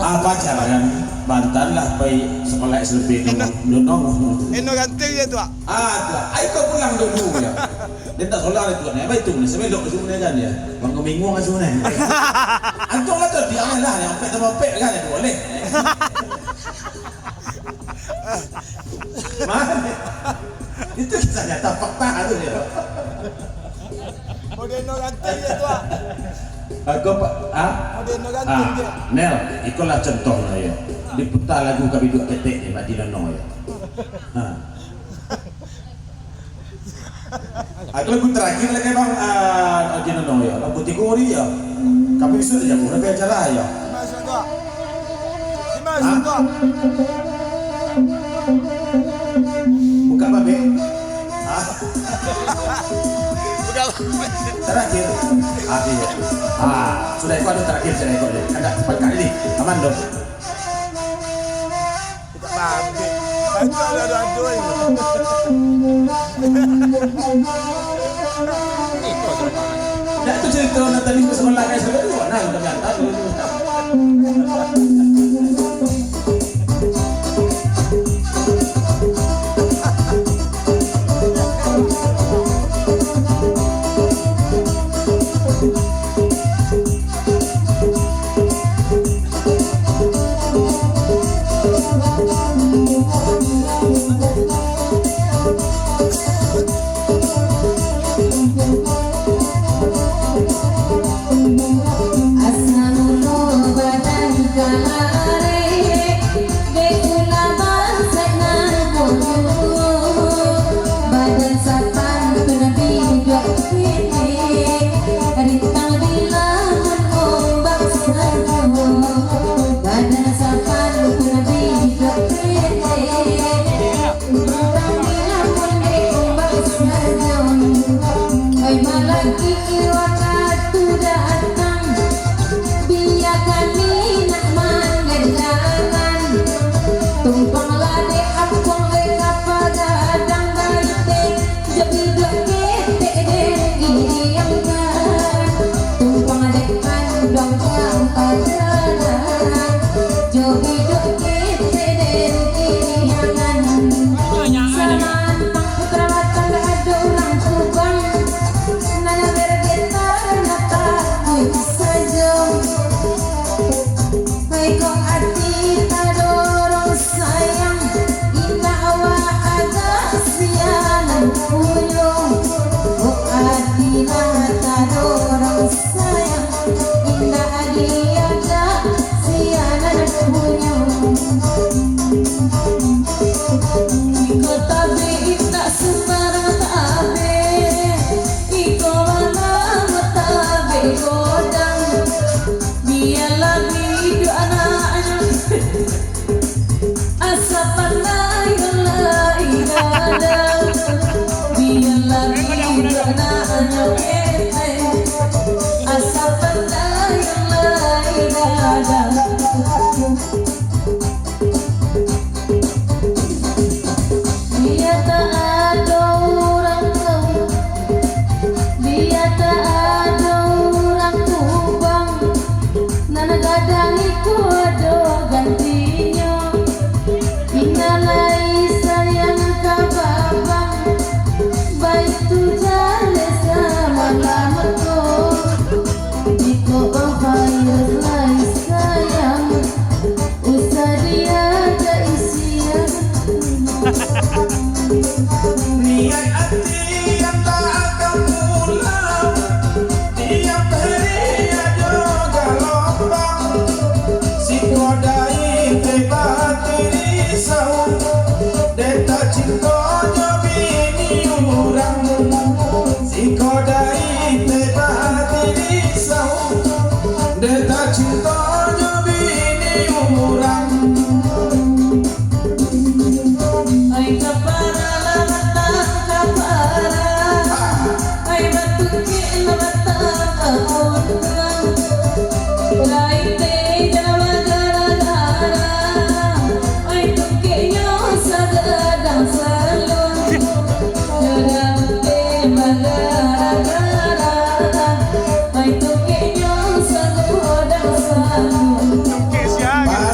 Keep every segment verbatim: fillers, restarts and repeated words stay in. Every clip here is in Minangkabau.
Pacaran, bantan lah pai sakolah S M P tu. Ino, ino ganteng je tu, ah. Ah, tu, ah. Ai, kau pulang dulu, ya. Dia tak salah itu, kan. Apa itu? Ni sampai lok semua kan, ya. Bang Keminguang semua ni. Antum lah tu, diam lah, yang pek sama pek kan, itu boleh. Mana? Itu kisah nyata fakta tu, ya. Modeno ganteng je tu, ah. Aku, Pak, ah? Modeno ganteng Ah, je. Nel, ikolah contoh lah, ya. Diputar lagu Kabiduak Ketek ni, Pak Dinono, ya. Ha. Aku lagu terakhir lagi, Bang, ah, Pak Dinono, ya. Lagu tiga hari, ya. Kami bisa aja, udah kayak acara, ya. Mas, Bang. Mas, Hah? Bang. Buka babe. Hah? Buka babe. Terakhir. Ah, iya. Ah, sudah ikut ada terakhir, sudah ikut ada. Kada cepat kali ni. Aman dong. Buka babe. Itu ada-ada aja. Dak tu cerita nak tadi ke sekolah, guys. Nah, udah nyata tu. Asa mulo badan kalarek, dek gula bansaik nan bonyuo. Badan sapan tu nan biduak ketek, rintang dilamun ombak sajo. Badan sapan tu nan biduak ketek, Oi, malaki wakatu datang, bia kami nak manggadangan. Tumpanglah dek ampuang, dek kapagadang baiteh, jo biduak ketek den iriangkan. Tumpang dek kanduang kapagadang, jo biduak ketek den iriangan. Samantang Putra Batam dak ado urang Kubang, nan bergetar, nan takuik sajo. Baiko ati tadorong sayang, indak awak agak sianan punyo. Oh, ati nan tadorong sayang, indak diagak sianan punyo. Iko tabek indak sumbarang tabek, iko banamo tabek godang. Bialah biduak anaknyo, asa pandai lai gadang. Bialah biduak anaknyo ketek, asa pandai lai gadang. Bia tak ado urang tau, bia tak ado urang Kubang, nan gadang iko ado gantinyo. Indak lai sayang ka babang, baitu jaleh samalam ko. Jikok Khairul lai sayang, usah diagak isian. Niaik ati yang tak akan pulang, tiap hari ado galombang. Siko dai teh batiri sawu, dek tak cinto jo bini urang. Siko dai teh batiri sawu, dek tak cinto jo bini urang. Ai kapara lah batang kapara, ai batungkek lah batang baunduang. Lai teh jan bagara-gara, ai tungkeknyo sagadang saluang. Gadang teh bagara-gara, ai tungkeknyo sagadang saluang. Tungkek sia, gitu.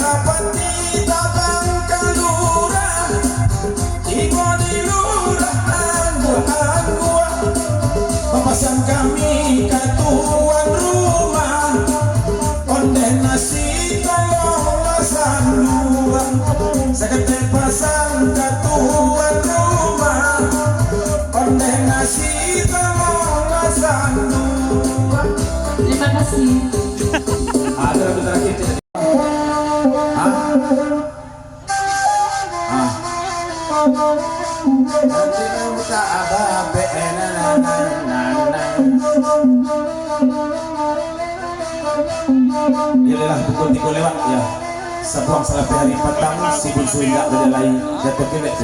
Sakateh pasang ka tuan rumah, ondeh nasi tolonglah sandu. Terima kasih. Ada lagu terakhir, Cik. Hah? Ah. Nanti nak buka abang, be, eh, na, na, na, na, na. Iyolah, pukul tigo lewat, ya. Sabuang salapeh ari patang, si bunsu indak bajalai, jatuah kelek.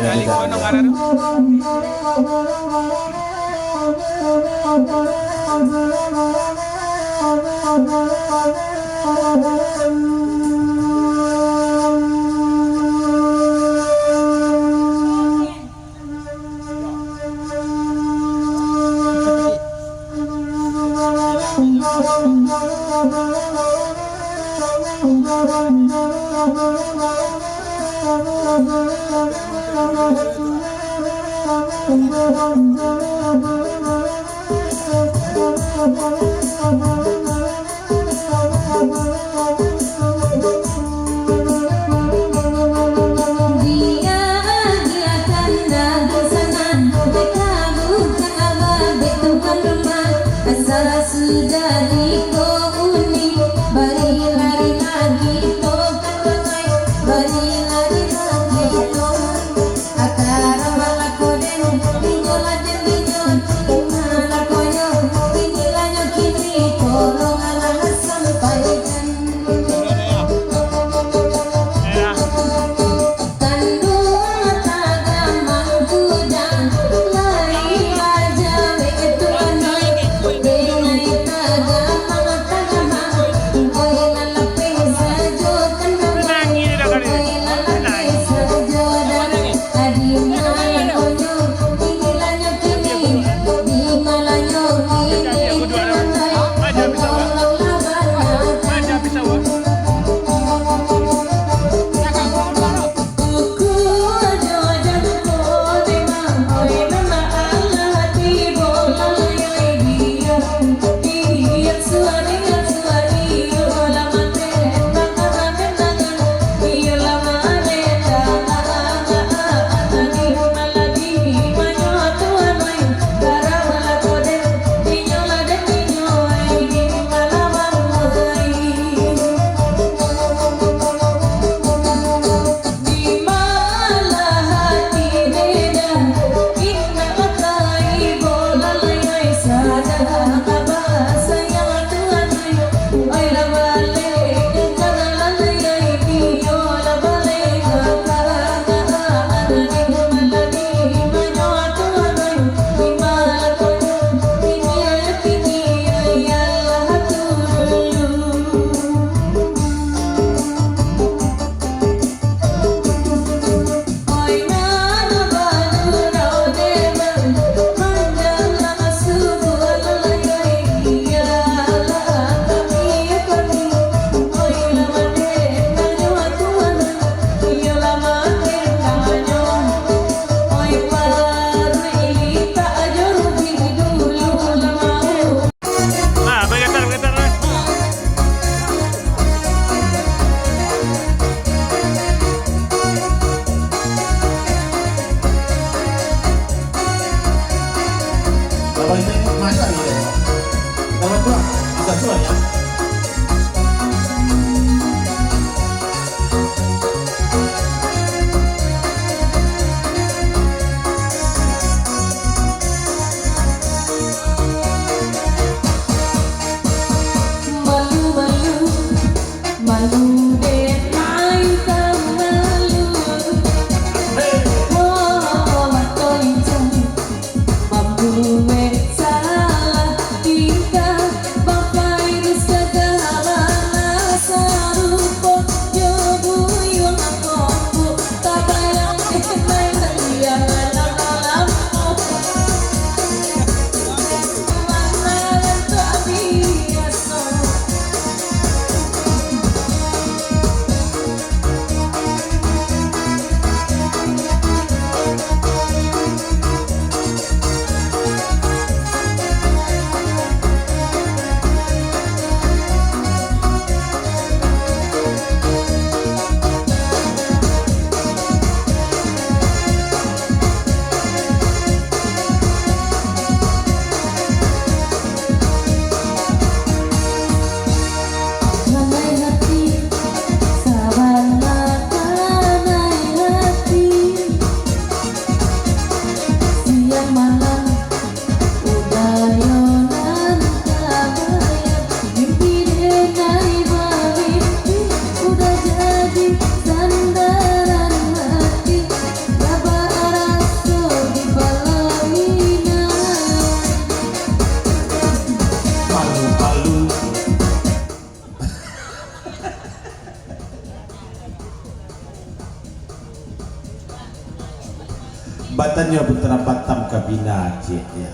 Batanyo putra Batam ka pina, cik, ya.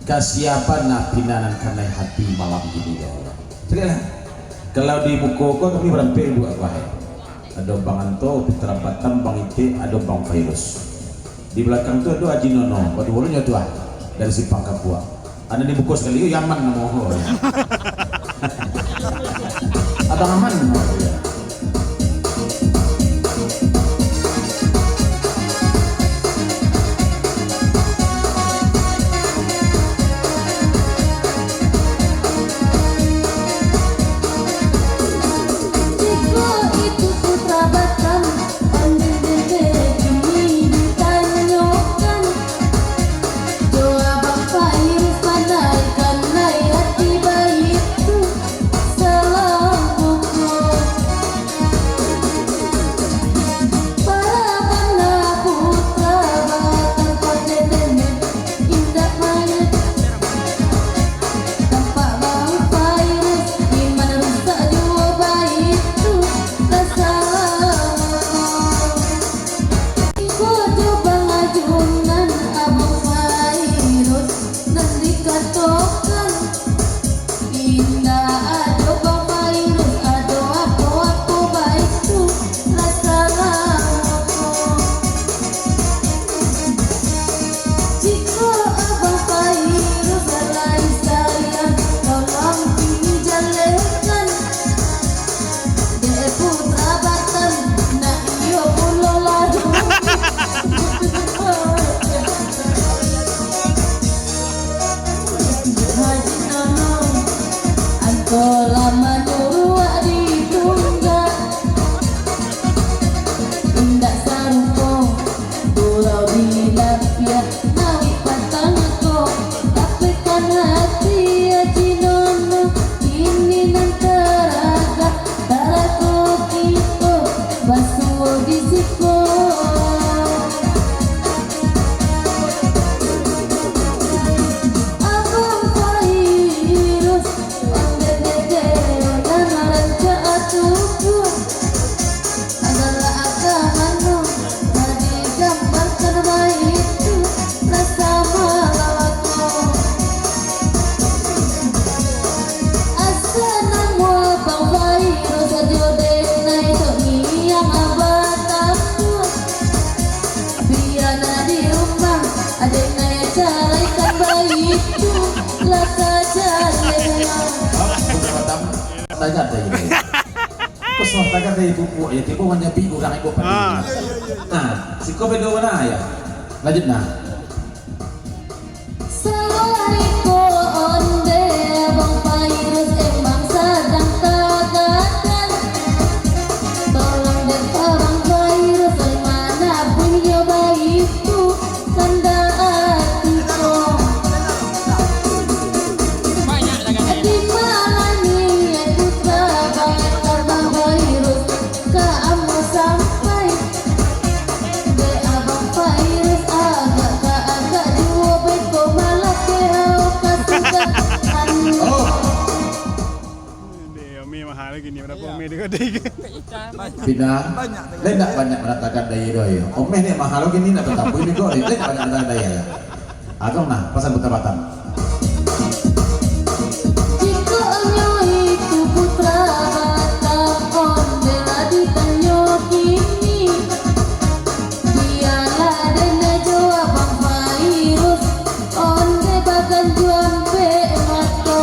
Kasiapan na pina nan kanai hati malam kini, ya Allah. Caliaklah. Kalau di muko ko kami barampek duo, Abah, ya. Ado Bang Anto, putra Batam, Bang Itik, ado Bang Fairuz. Di balakang tu ado Haji Nono, baduo nyo tu ah, dari Simpang Kapua. Ado di muko sakali, Yaman namo ko. Abang Aman. Jikok itu putra Batam, ondeh-ondeh kini ditanyokan. Jo Abang Fairuz pandai, kanai hati baitu, salah pokok. Para bana putra Batam, pandai-pandai indak maliek. Tampak Bang Fairuz, iman rusak juo baitu, lah salah pokok. Iko jo pangajunan Abang Fairuz nan dikatokan. Indak ado Bang Fairuz, ado apo-apo baitu, lah salah pokok. Jikok Abang Fairuz lai sayang, tolong dijalehkan. Dek putra Batam, nak iyo pulo lah. Haji Nono, angko lah manyuruah ditunggak. Indak sarupo gurau di lapiak, mawik patang ko. Tapi kan hati Haji Nono, kini nan taragak. Tarako kito basuo di siko. Abang Fairuz, ondeh-ondeh nan rancak atuju. Adalah aka mano, tadi gambarkan baitu. Rasa malawako. Asa namo Bang Fairuz sajo denai tu niang abah takut. Bialah di rumah, denai caraikan baitu, lah saja denai. Hap, Bos Batam. Tagak dari ibu. Pesuah tagak dari ibu, ibu, ya, tibo manyabi urang ibu padi. Ah. Nah, siko bedo mana, ya? Lanjut, nah. Sawariko ondeh Bang Fairuz emang sadang tagakan. Tolong dek Bang Fairuz, mana punyo baitu. Kandak ati ko. Di malam ni aku tabang, tabang Fairuz ka ambo sampai. Dek Abang Fairuz agak ka agak juo beko malah ke hao ka sudah anu. Oh. Deh, Ome mahal lagi ni, berapa Ome tu kau tadi? Pina, lain ndak banyak manatakan daya doh, yo. Ome ni mahal lagi ni, ndak batabuih ni kok, lain banyak manatakan daya, yo. Agak nah, pasan buta batang. Jikok nyo itu putra Batam, ondeh lah ditanyo kini. Bialah den jo Abang Fairuz, ondeh baganjuang pek mato.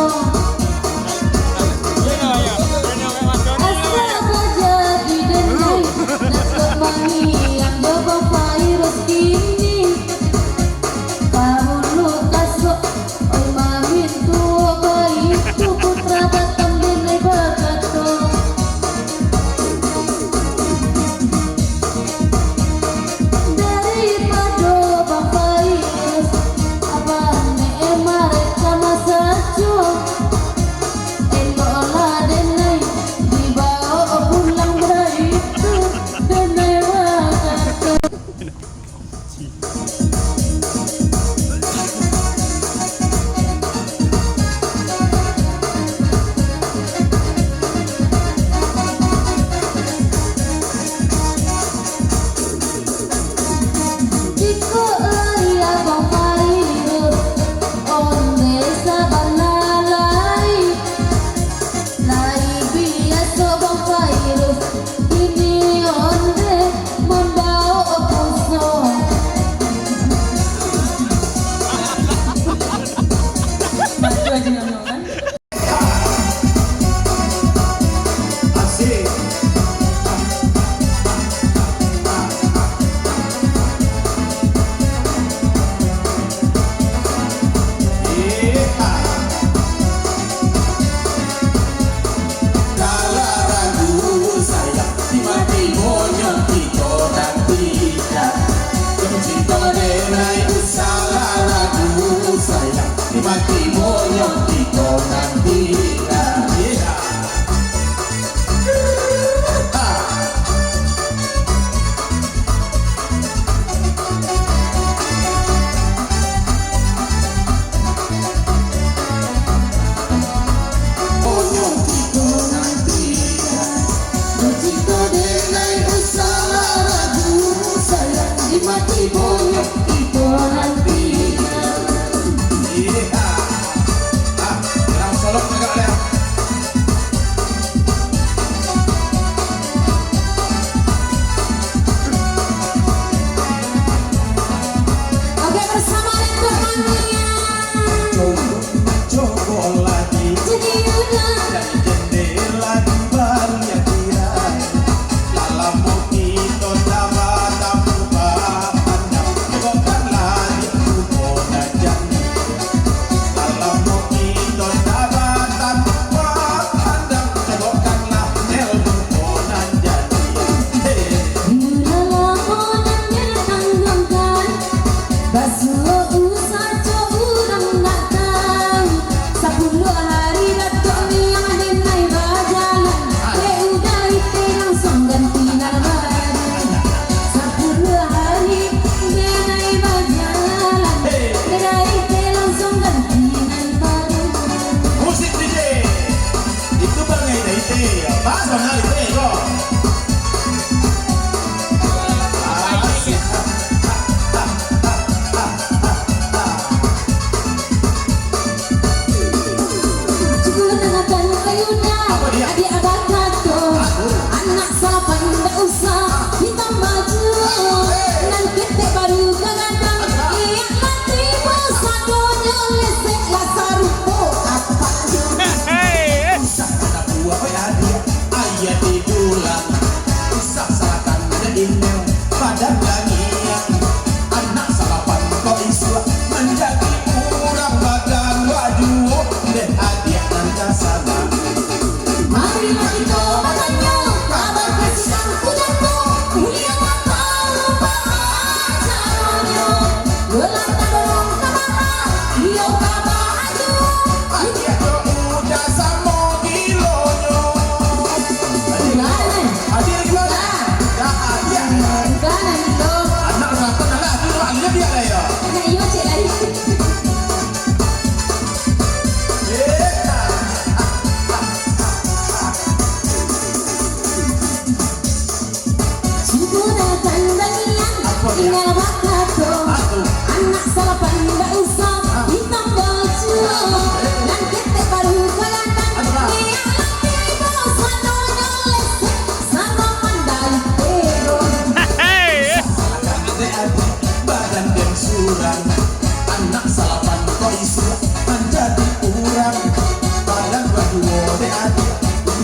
Asa bajadi denai, nak mangiang jo Bang Fairuz kini. Kahulu kasok, Tandangian tinggal bakato, anak salapan ndak usah ditambal juo. Nan ketek baru kaladang, nian latih bausah nonyo lesek, sarapan dari tero. Adek-adek badan den surang, anak salapan ko isuak manjadi urang. Badan baduo dek adiak,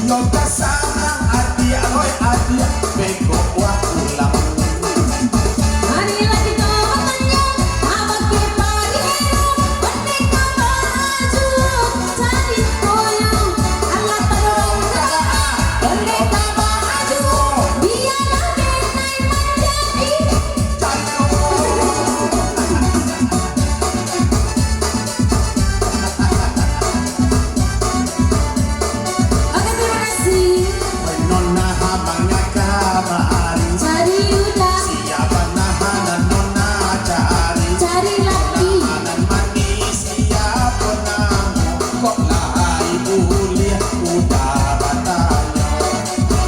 iyo ka sarang adiak, oi adiak, bengkok wah pulang. Marilah kito batanyo, abake padi ero, pandeka baju, cari koyang, alah tadorong ka, pandeka baju, bialah denai manjadi. Oke, terima kasih. Nona mangaka mari. Cari uda. Siapa nahanan nona cari? Cari laki. Nahanan manis siapa namo? Kok lai buliah uda batanyo?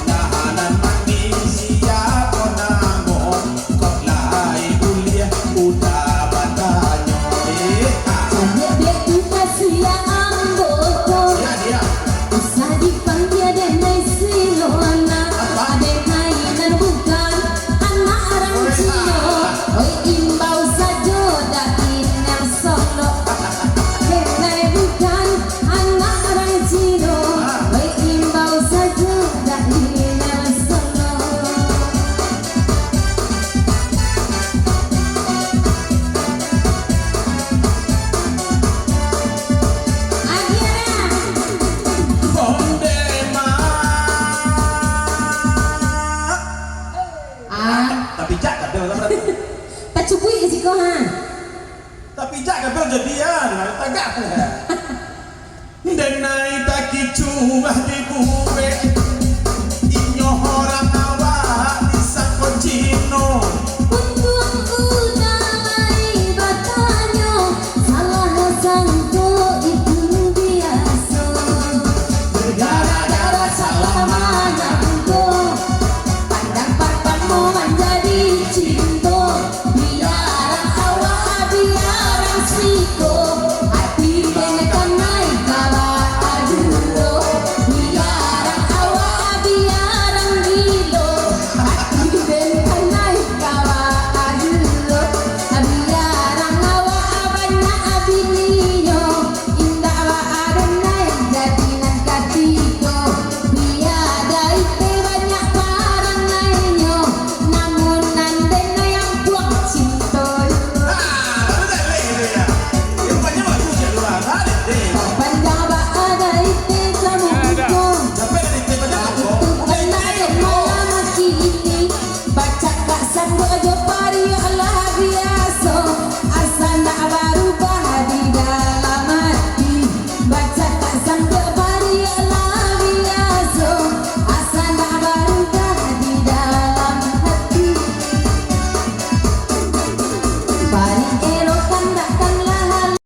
Nahanan manis siapa namo? Kok lai buliah uda batanyo, eh, ah. Caliak dek tu kasiah ambo ko. Sia dia? Usah dipanggia dek nai si Lona. Apa? Dek nai nan bukan anak urang Cino. Oi, imbau sajo dak inang solok. Dek nai bukan anak urang Cino. Oi, imbau sajo dak inang solok. Ah. Tapi jak kabel lah berarti. Tacubuik ka siko, ha. Tapi jak kabel jadian, tagak. Denai takicuah dibuek, inyo urang awak disangko Cino. Untuang uda lai batanyo, salah sangko itu biaso. Gara-gara salah manyangko, pandang partamo manjadi cinto. Biaran awak, biaran siko, ati den kanai kawa aduo. Biaran awak, biaran gilo, ati den kanai kawa aduo. Biaran awak banyak bininyo, indak baa den nai jadi nan katigo. Bia daite banyak parangainyo, namun nan den nai ampuang cinto. Ah, baru tak boleh gitu ya. Rupanya bagus ya, luar. Ada deh. Panjang baa daite kamuko. Sampai dari itu panjang kok. Itu kena dek malam kini. Bacakak sambok jo pariak lah biaso, asa ndak barubah di dalam ati. Bacakak sambok pariak lah biaso, asa ndak barubah di dalam ati. Pariak elok kandak kan lah.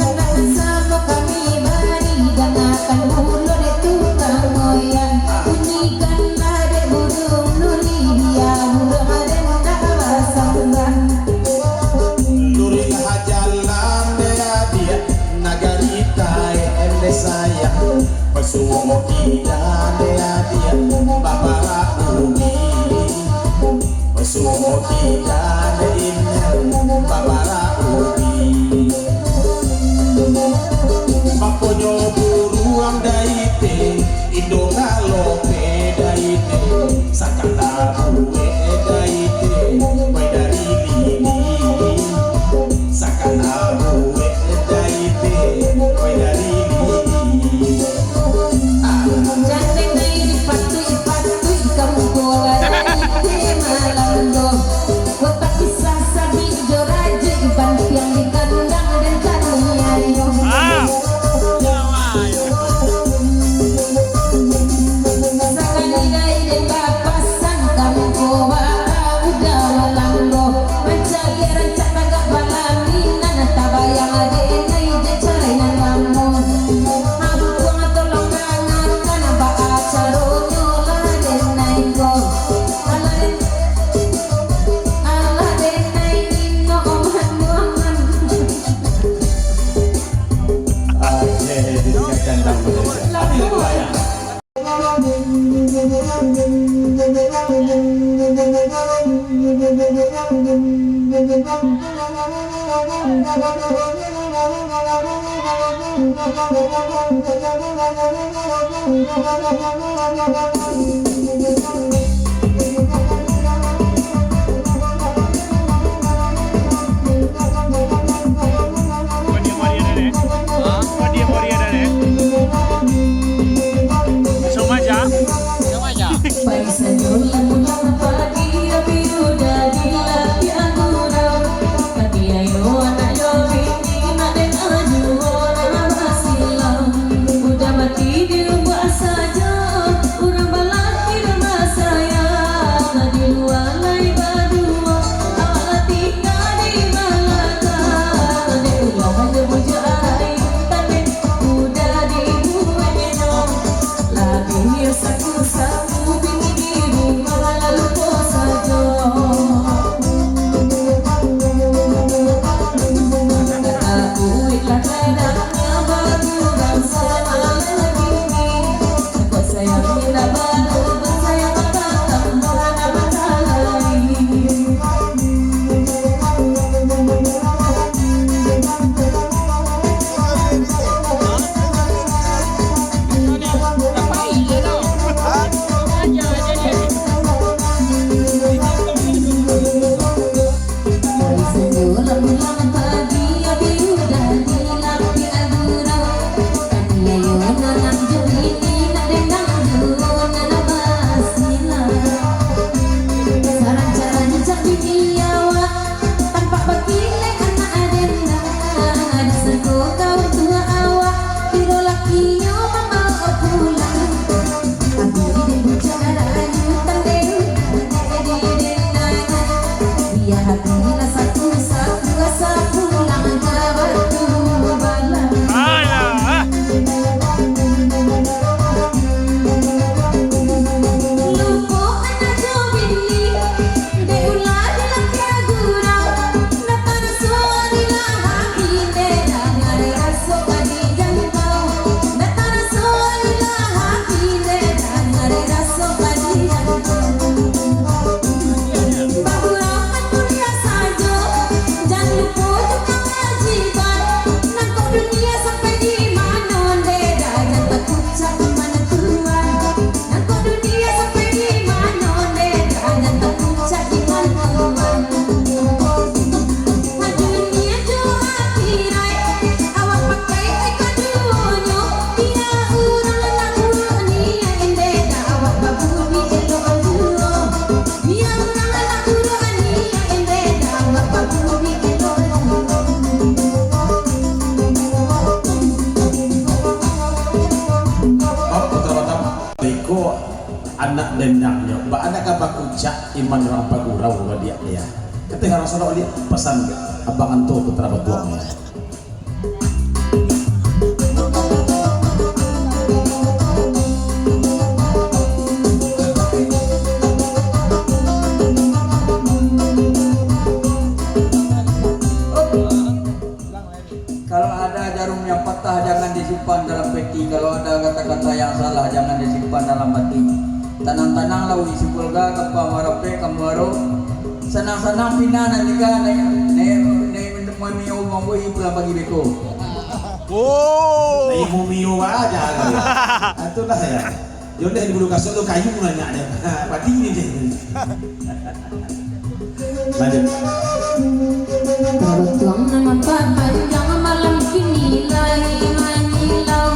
Kanai samo kami bari, dangakan pulo dek tukang goyang. Bunyikanlah dek burung luri, bia burung den ndak basambah. Lurilah jalan dek adiak, nagari Taim dek sayang. Basuo kida dek adiak, baparak ubi. Basuo kida dek inang, baparak ubi. Makonyo buruang daite, indo ngalope daite, sakana buek daite, pai dari lidi. Sakana buek daite, pai dari lidi. Ah. Jan denai dipatuik-patuik ka muko ladaite malam ko. Kota kisah sabik jo rajik, bantiang di kandang den taniayo. Ah. Sakali lai den bapasan ka muko baka budak Walando, mancaliak rancak tagak balaminan, tabayang denai jo carai nan lamo. Ampuang tolong dangakan, baa caronyo lah denai ko. Alah den-, alah denai ino oman-oman. Oke, ditinggalkan tamu saja. Amin, Pak, ya. Dendangnyo, baa ndak ka bakucak iman urang pagurau baliak, yo. Kateh urang salawat liak, pasan Abang Anto Putra Batuang, yo. Kalau ada jarum yang patah, jangan disimpan dalam peti. Kalau ada kata-kata yang salah, jangan disimpan dalam hati. Tanang-tananglah, wih, si Bulga, kapa marapek ka muaro. Sanang-sanang pina nan tiga, nai, nai, nai, mamiyo mambuih pulang pagi beko. Oh. Nai mamiyo aja. Itulah, yo. Yo deh, di Bulu Kasok tu kayu banyak deh. Padi ni deh. Lanjut. Tarutuang nan papanjang malam kini lai manyilau.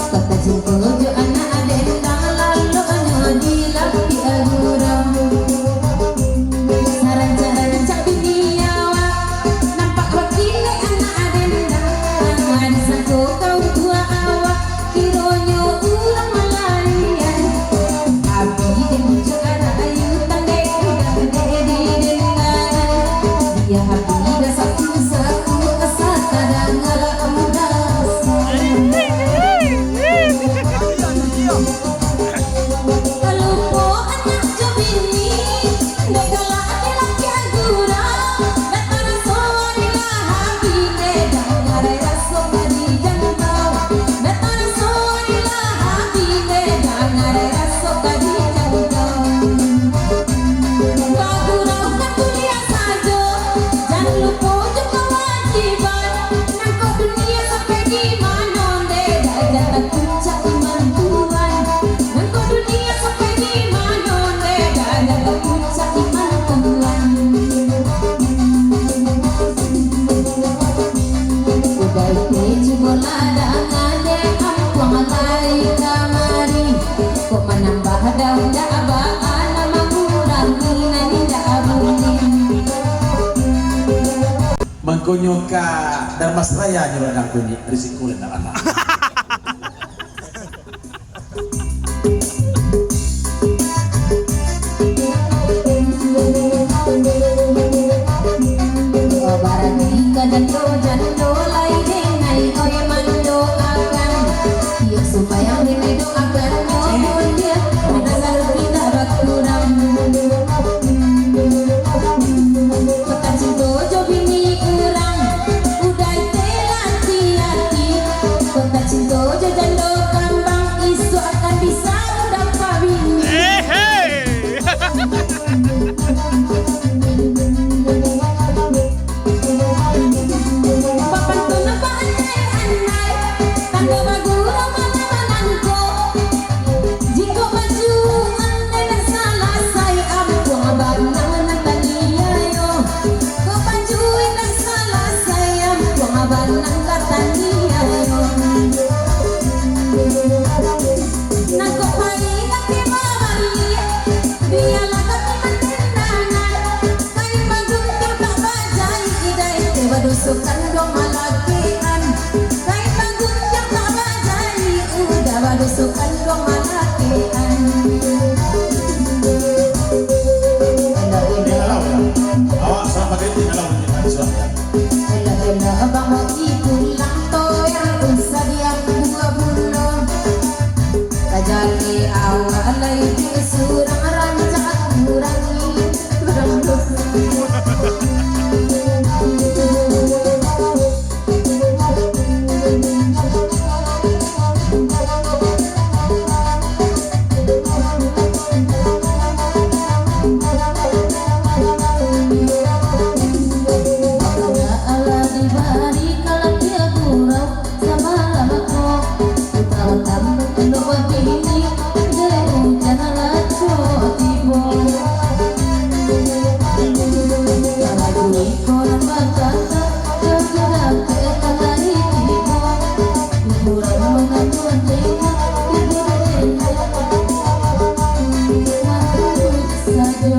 Kata cinta jo anak dendang lalu anyo di lapiak gurau. Sarancak-rancak dunia awak, nampak bakilek anak dendang. Disangko kaum tua awak, kironyo urang malaian. Abi den muncul anak ayu tandai udang dek di dendangan. Dia abi dah sapu-sapu asa tadanga lah udah. Talupo anak jo bini, dek galak ati laki agura. Dah taraso ari lah habih, dek dangarai raso ka dijangkau. Dah taraso ari lah habih, dek dangarai raso ka dijangkau. Bagurau ka kuliah sajo, jan lupo jo kawajiban. Nangko dunia sampai di mano, dek, dah jatah puncak iman tuan. Nangko dunia sampai di mano, dek, dah jatah puncak iman tuan. Udah itu cubolah dangan, dek, ampuang lai kamari. Kok manambah daun dak baa, nan mangurangi nan indak buliah. Mangkonyo ka Dharmasraya nyo ladang kunyik, risiko lah nak anak. Barani ka jando-jando lai denai, oi mandoakan. Iyo sumbayang denai doakan nyo mulia, modal indak bakurang. Kota cinto jo bini urang, udah itu hati-hati. Kota cinto jo jando kambang, isuak akan bisa urang pabini. Ehe. Bapantun baandai-andai, tando bagurau manang-manang ko. Jikok baju andai nan salasai, ampuang banang nan taniayo. Kok baju indak salasai, ampuang banang ka taniayo. Nangkok pai ka kema baliak, bialah kami mandandangan. Kain baguntiang tak bajai, idai teh badoso kanduang malakean. Kain baguntiang tak bajai, udah badoso kanduang malakean. Elok-elok. Awak sama pakai tinggal awak punya mahasiswa. Elok-elok abang mau pulang toer, usah diam dua bulan. Tajadi awak lai dek surang, rancak kurangi, kurang dosa. Alah dibari kalabiah kurang. Samalam ko, utawa tambah tunduk babini, dek ujan laco tibo. Kalau iko nan bakata, jauh sudah ke kalari tibo. Kurang mangandung tinggi, tibo dek sajo.